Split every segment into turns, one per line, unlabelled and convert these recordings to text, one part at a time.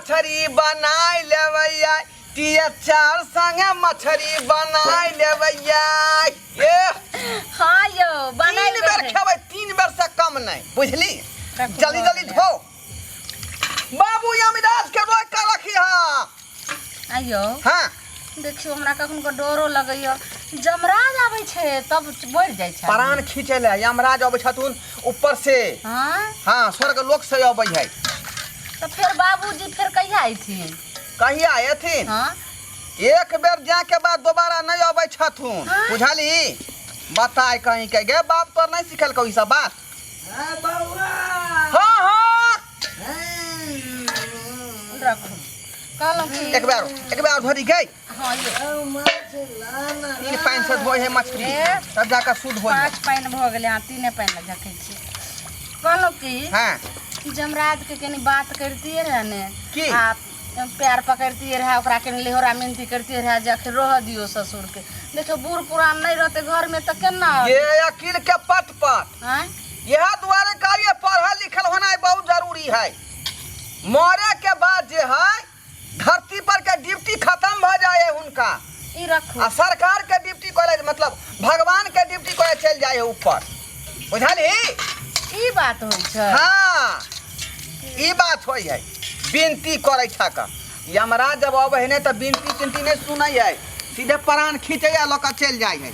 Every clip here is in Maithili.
मछरी बनाय लेबै आइ, टीएचआर संगे मछरी बनाय लेबै आइ। ए
हाँ यौ बनाइ
3 बेर खेबै, 3 बेर से कम नहि, बुझली?
रखू,
जल्दी
भऽ
जल्दी
गेलै।
धो। बाबू यमराज के रोक के रखी हा।
आइयो।
हाँ।
देखियौ हमरा कखन के डरो लगैया, जमराज आबै छै तब बढ़ि जाइ छै।
प्राण खींचे ले यमराज अबै छथुन ऊपर से।
हाँ।
हाँ, स्वर्ग लोक से अबै है।
तऽ फेर बाबूजी फेर कहिया अयथिन?
कहिया अयथिन?
हाँ।
एक बेर जाए के बाद दोबारा नहीं अबै छथुन।
हाँ?
बुझली? बताय कहीं के गे बाप तोर नहीं सिखल ई सब बात।
हाँ बउआ।
हाँ हाँ।
रखू कहलहुँ कि
एक बेर धरी गई।
हाँ ये।
3 पानि से धोइ है मछली।
ए।
तब जाकर शुद्ध होइ है।
5 पानि भऽ गेलै, अहाँ 3 पानि लए झकै छी। कहलहुँ कि
हाँ।
जमराज के कनी बात करतियै रहए ने।
की?
आ पैर पकड़तियै रहए, ओकरा कनी लेहोरा मिनती करतियै रहए जे आखिर रहऽ दियौ ससुरके। देखियौ बूढ़ पुरान नहि रहतै घरमे तऽ केना?
ये अकील के पट पट।
आँय?
यह दुआरे कहलिए पढ़ल लिखल होना बहुत जरूरी है। मरे के बाद जे है धरती पर के ड्यूटी खत्म भ जाए है उनका।
ई रखू।
आ सरकार के ड्यूटी करे, मतलब भगवान के ड्यूटी करे चल जाए है ऊपर, बुझलही?
ई बात होइ छै।
हाँ ई बात होइ है। विनती करे छक यमराज जब अबै है ने तऽ विनती तिनती नहीं सुनै है, सीधे प्राण खींचे आ लऽ कऽ चलि जाइ है।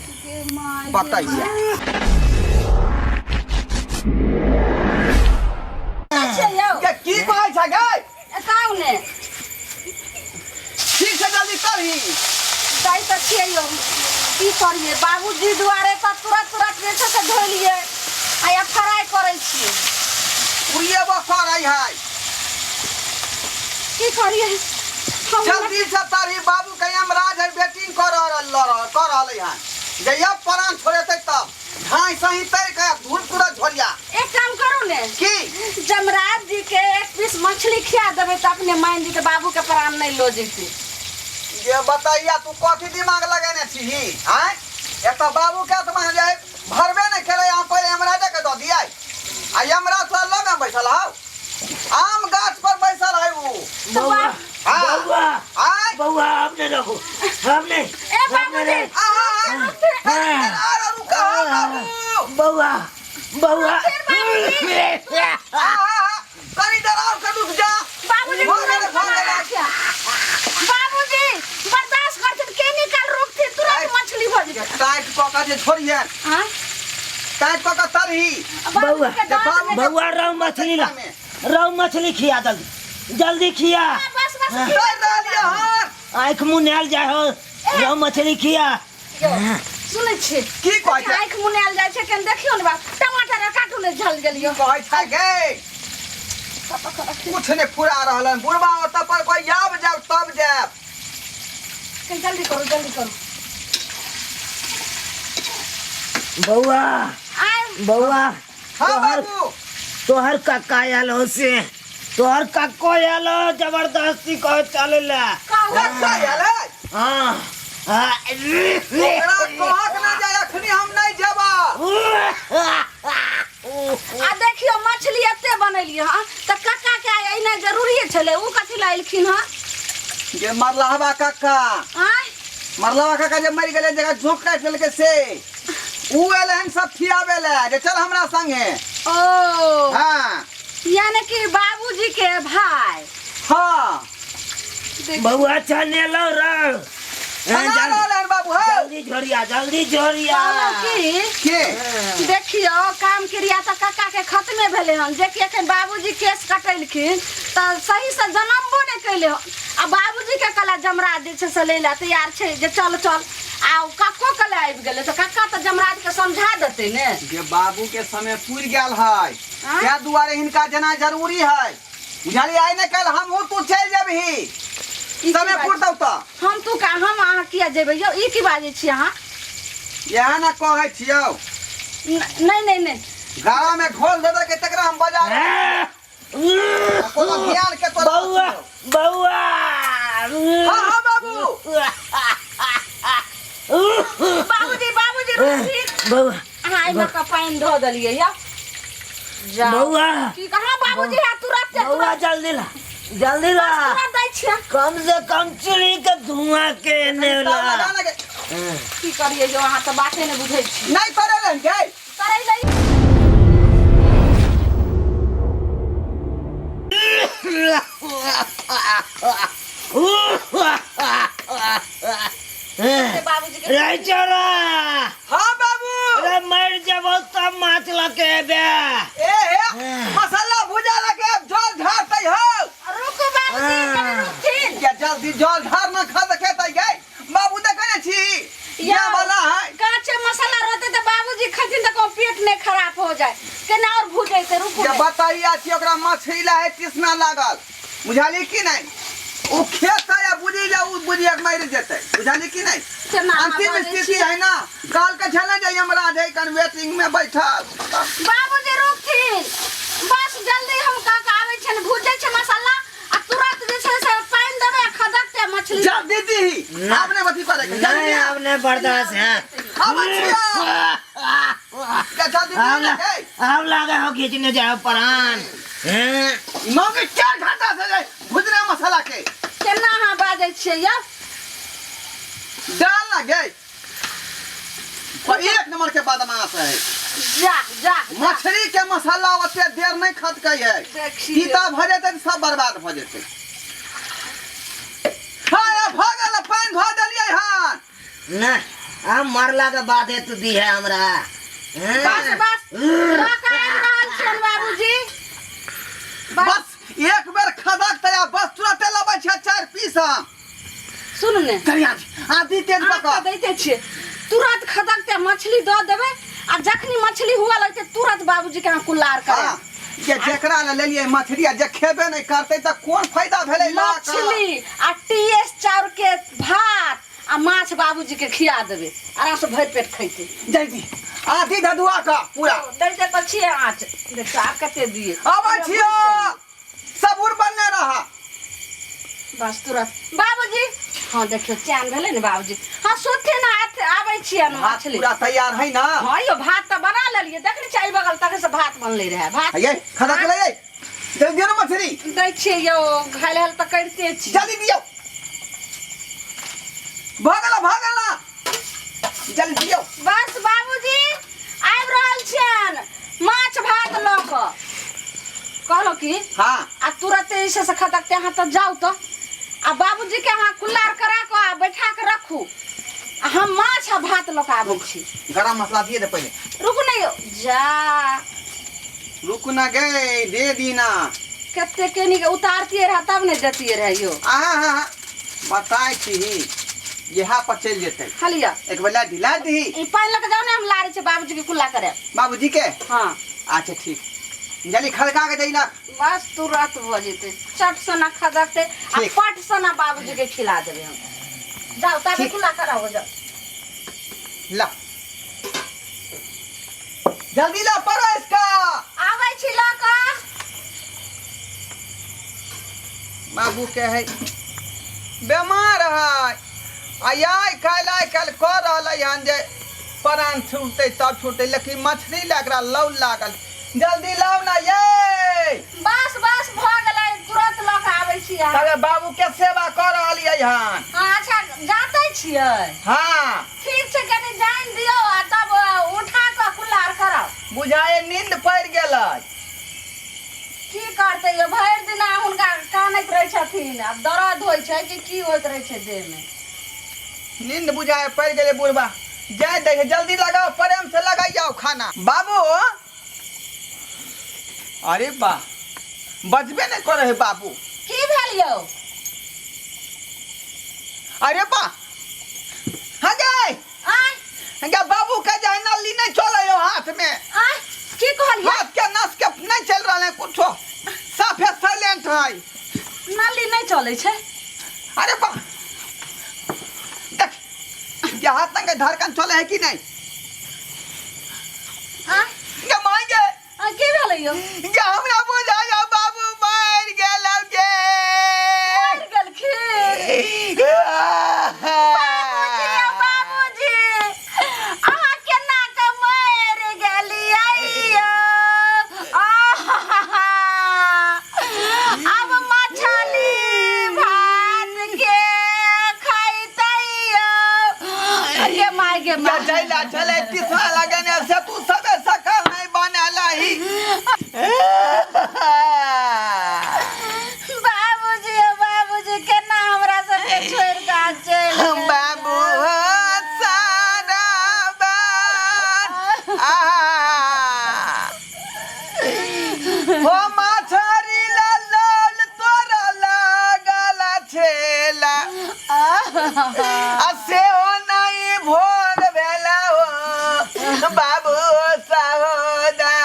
बताइए। के की कहै छै गै?
एताउ ने।
ठीक छै जल्दी करही।
जाइ तऽ छियै यौ, की करियै बाबूजी दुआरे तऽ तुरंत तुरंत जे छै से धोलियै आ या फ्राइ करै छियै।
उड़िएबो करै है।
की करियै?
जल्दी से तरही, बाबू के यमराज है वेटिंग कर रहल कर रहलै हन। जहिया प्राण छोड़ेतै तब धाई सही तर के धूल तुरंत झोरिया।
एक काम करू ने।
की?
जमराज जी के 1 पीस मछली खिया देबै तऽ अपने मान जेतै, बाबू के प्राण नहीं लो जेतै।
ये बताइया तू कथी दिमाग लगेने छीही? आँय, एक तऽ बाबू के आत्मा जे भरबे नहीं केलै, अहाँ पहिले यमराजे के दऽ दियै आ यमराज तोरा लग में बैसल हौ, आम गाछ पर बैसल है ऊ।
बउआ,
हाँ।
बउआ,
आँय?
बउआ, अब नहीं रहू, अब नहीं,
ए,
अब नहीं
बाबूजी।
रहू।
आहा, आहा, रुका, बाबू।
बउआ, बउआ।
आहा, कनी देर और के रुक जा।
बाबूजी,
भऽ गेलै, भऽ गेलै।
बाबूजी, बर्दाश्त करथिन, के निकाल रुकथिन, तुरंत मछली भऽ जेतै।
टाइट कऽ कऽ जे छोड़ियन।
हाँ?
टाइट कऽ कऽ तरही।
बाबूजी के दाँत में
बउआ, रहु मछली ला, रहु मछली खिया जल्दी, जल्दी खिया।
बस, बस,
हाँ।
तर रहलियै हन।
आँखि मुँह नायल जाय हो, रहु मछली खिया।
सुनै छी?
की कहै छै?
आँखि मुनायल जाइ छै, केन देखियौ ने बाप, टमाटर आर काटू ने झल गेलियौ।
की कहै छै गे? कुछ नहि फुरा रहल हन बुढ़बा ओतऽ पर कोई आब जायब तब जायब।
जल्दी करू, जल्दी करू।
बउआ,
आय।
बउआ,
हाँ,
तोहर
बाबू।
तोहर कक्का आयल हो से, तोहर कक्को आयल हो, जबरदस्ती कह चले ला।
कक्का आयल है?
हाँ, हाँ।
ओकरा कहक ना जाय, अखनी हम नहीं जेबा।
आ देखियौ मछली एते बनेलियै हँ तऽ कक्का के आइ एनाइ जरूरिये छलै, उ कथी लए एलखिन हँ?
जे मरलहबा कक्का।
आँय?
मरलहबा कक्का जे मरि गेलै, जकरा झोंक काटि लेलकै से उ एलै हन सब खियाबै लए जे चल हमरा संगे।
ओ।
हाँ।
यानी कि बाबूजी के भाई।
हाँ।
बउआ चनेलौ रौ।
छना रहल हन बाबू, हौ।
जल्दी झोरिया, जल्दी झोरिया।
कहलहुँ की?
के?
देखियौ काम क्रिया तऽ कक्का के खत्मे भेलै हन, जे कि एखन बाबूजी केस कटेलखिन तऽ सही से जनमबो नहि कैले हन। आ बाबूजी के कहला जमराज जे छै से लै लए तैयार छै जे चल चल, आ ओ कक्को के लए आबि गेलै तऽ कक्का तऽ जमराज के समझा देतै ने।
जे बाबू के समय पुरि गेल है,
आँय?
तै दुआरे हिनका जेना जरूरी है, बुझलियै? आइ ने काल्हि हमहूँ तू चलि जेबही,
ई की
समय
बात?
पुरतौ तऽ।
हम तू का, हम अहाँ किया जेबै यौ? ई की बाजै छी अहाँ?
इएह ने कहै छियौ।
नहि नहि नहि।
गाड़ा में घोल दे के तकरा हम बजा कोनो ज्ञान के तोरा।
बउआ, बउआ।
हाँ, हाँ, बाबू।
बाबूजी, बाबूजी, रुकि।
बउआ।
अहाँ एहिमे के पानि धऽ देलियै यौ। जाउ।
बउआ।
की कहाँ बाबूजी है? तुरंत
बउआ, जल्दी ला, जल्दी ला।
तुरंत दै छियै।
कम से कम चूल्ही के धुआं के एने ला।
लगा लगे।
की करियै जो अहाँ तऽ बाते नहि बुझै छी।
नहीं करे रह गए।
करै लए बाबूजी के
रे चोरा।
हाँ बाबू।
रे मर जबो तब माछ लके एबे।
ए हे मसाला भुजा लगे अब जल झाड़ते हो।
रुकू बाबूजी, कनि रुकथिन।
क्या जल्दी जल झाड़ ना खा सके तै गए बाबू देखे ने छी
या
ये वाला है।
काचे मसाला रहते तऽ बाबूजी खथिन तऽ कहूँ पेट नहीं खराब हो जाए, केना और भुजैते। रुकू
ये
ने।
बताइया छी ओकरा मछली ला है तिसना लागल, बुझाली की नहीं? उ खेत है या बुझी जा उ बुझी एक मर जेतै, बुझाली की नहीं?
केना अहाँ
अंतिम
बजै
स्थिति
छियै?
है ना, काल के छले जाइए हमरा जे कन वेटिंग में बैठल।
बाबूजी रुकथिन बस, जल्दी हम काका आबै छियनि, भुजै छै मसाला आ तुरंत जे छै से पानि देबै आ खदकतै मछली।
जल्दी दी आपने अथी करे के जल्दी।
नहीं, अब नहीं बर्दाश्त है।
अब छिया जल्दी
अब
दी
ला-
गई।
अब लागे हो खींचने जाओ प्राण हैं?
मम्मी 4 घंटा से जाए भुजने मसाला के।
केना अहाँ बाजै छियै यौ?
डाल ना गई और एक नंबर के बदमाश है।
जा जा जा।
मछली के मसाला ओते देर नहीं खदकै है।
देखियौ।
तीता भऽ जेतै तऽ सब बर्बाद भऽ जेतै। हाँ भऽ गेल, पानि भऽ देलियै हन।
ना अब मरला के बाद है तू दी है हमरा हैं?
बस बस लऽ कऽ आबि रहल छियनि बाबूजी, बस।
बस एक बेर खदक तैयार, बस तुरते लबै छै 4 पीस हम।
सुनू ने।
करिया आधी तेज
आँख
पकड़।
तऽ दैते छियै, तुरंत खदकते मछली दऽ देबै आ जखनी मछली हुआ लगतै तुरंत बाबूजी के अहाँ कुल्लार करे।
हाँ, जे जेकरा ले लेलियै मछली आ जे खेबे नहि करतै तऽ कोन फायदा भेलै लऽ कऽ?
मछली आ टीएस चाउर के भात आ माछ बाबूजी के खिया देबै, आराम से भरि पेट खैतै।
जल्दी आधी धधुआ का पूरा
दैते तऽ छियै आँच, देखियौ आब कते दियै।
अबै छियो, सबुर बनने रह।
बस तुरंत बाबूजी। हाँ देखियौ चैन भेलै ने बाबूजी। हाँ सुथिन ने, आबै छियै ने।
भात
मछली
पूरा तैयार है ना?
हाँ यौ, भात तऽ बना लेलियै, देखने छियै एहि बगल तक से भात बनलै रहै भात।
ये खदा के ले जल्दी दियौ ना मछली।
दै छियै यौ, घायल हेल तऽ करिते छी।
जल्दी दियौ, भऽ गेल भऽ गेल, जल्दी दियौ।
बस बाबूजी आबि रहल छियनि माछ भात लऽ कऽ। कहलहुँ की,
हाँ,
आ तुरते जे छै से खतकते। अहाँ तऽ जाउ तऽ आ बाबूजी के अहाँ कुल्लार करा कऽ आ बैठा कऽ रखू आ हम माछ आ भात लऽ कऽ आबै छी।
गरम मसाला दिए दे पहले।
रुकू ने यौ, जा।
रुक ना गए, दे दी ना।
कते केनी के उतारतियै रहए तब ने देतियै रहए यौ।
आहा हा हा, बताय छी यहाँ पर चलि जेतै।
हलिया।
एक बेर ला दी, ला दी।
ई पानि लऽ कऽ जाउ ने, हम लारै छियै बाबूजी के कुल्ला करे।
बाबूजी के?
हाँ।
अच्छा ठीक, जल्दी खड़का के दैला।
बस तुरंत भऽ जेतै, चट सना खदकतै आ
ठीक।
पट सना बाबूजी के खिला देबै हम। जाउ ताबे
ठीक।
कुल्ला कराबो, जाउ।
ला जल्दी ला पड़ो इसका।
आबै छी लऽ कऽ।
बाबू के है बेमार है आ आइ काल्हि आइ काल्हि कऽ रहलै हन जे प्राण छूटतै तब छूटतै, लेकिन मछली लए एकरा लौ लागल। जल्दी लाउ ना ये।
बस बस भऽ गेलै, तुरंत लऽ कऽ आबै छी अहाँ।
तबे बाबू के सेवा कऽ रहलियै हन।
हाँ अच्छा, जाते छियै?
हाँ।
ठीक छै, कनि जानि दियौ आ तब उठा कऽ कुल्लार कराउ।
बुझाए नींद पड़ि गेलै।
की करतै यौ, भरि दिना हुनका कानैत रहै छथिन। आब दर्द होइ छै कि की होइत रहै छै देहमे।
नींद बुझाए पड़ि गेलै बुढ़बा। जाय दै छै, जल्दी लगाओ, प्रेम से लगाइयो खाना। बाबू, अरे वाह, बजबे नहि करै है बाबू।
की भेल यौ?
अरे वाह, हाँ गए।
आँय?
गे बाबू के जे नली नहीं चले हो हाथ में।
आँय, की कहलियै?
हाथ के नस के नहीं चल रहा है कुछो, साफे साइलेंट है।
नली नहि चलै छै?
अरे वाह, देख ये हाथ तंग धड़कन चले है कि नहीं?
आँय?
गे माय गे।
आँय, की भेलै यौ?
गे हमरा बुझा जा बाबू मर गेल गे।
मरि गेलखिन? बाबूजी यौ बाबूजी, अहाँ केना कऽ मरि गेलियै यौ? आहा! अब मछली
जा जैला छलै तीसरा लगेने से तू सबे सकल नहीं बनेलही।
बाबूजी ओ बाबूजी, केना हमरा सबके छोड़ि कऽ अहाँ चलि गेलियै?
बाबू हो सारा बात आ हो माछरी लाल तोरा लागल छेला आ सेहो नहीं भोर भेला हो बाबू सहोदरा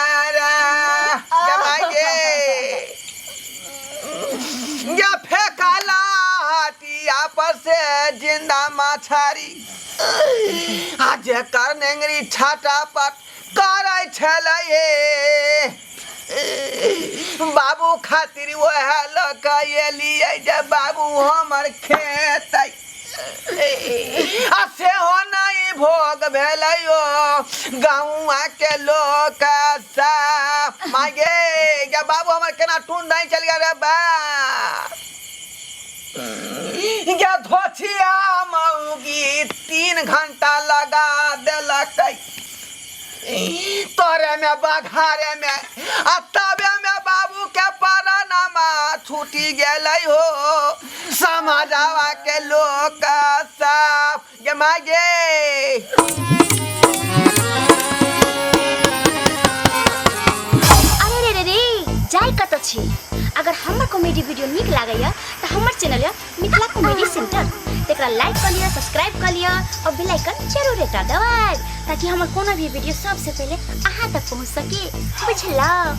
गे या फेंकला हटिया पर से जिंदा मछरी आ जेकर नेंगरी छाटा पर करै छलै बाबू खातिर वएह लऽ कऽ एलियै जे बाबू हमर खेतै आ सेहो नहि भोग भेलै ओ गाँवा के लोक सब माय गे गे बाबू हमर केना टून दाइ चलि गेल रे बा गे धोछिया मौगी 3 घंटा लगा देलकै तोरे में बघारे में आ तबे में बाबू के परनामा छूटी गेलै हो समाजवा के लोक सब। गे माय गे।
अरे रे रे रे, जाय कतऽ छी? अगर हमर कॉमेडी वीडियो नीक लागैया तऽ हमर चैनल यऽ मिथिला कॉमेडी सेंटर, तकरा लाइक कऽ लिअ, सब्सक्राइब कऽ लिअ और बेल आइकन जरूर एकटा दबाएब, ताकि हमर कोनो भी वीडियो सबसे पहिले अहाँ तक पहुँच सके। बुझलहुँ?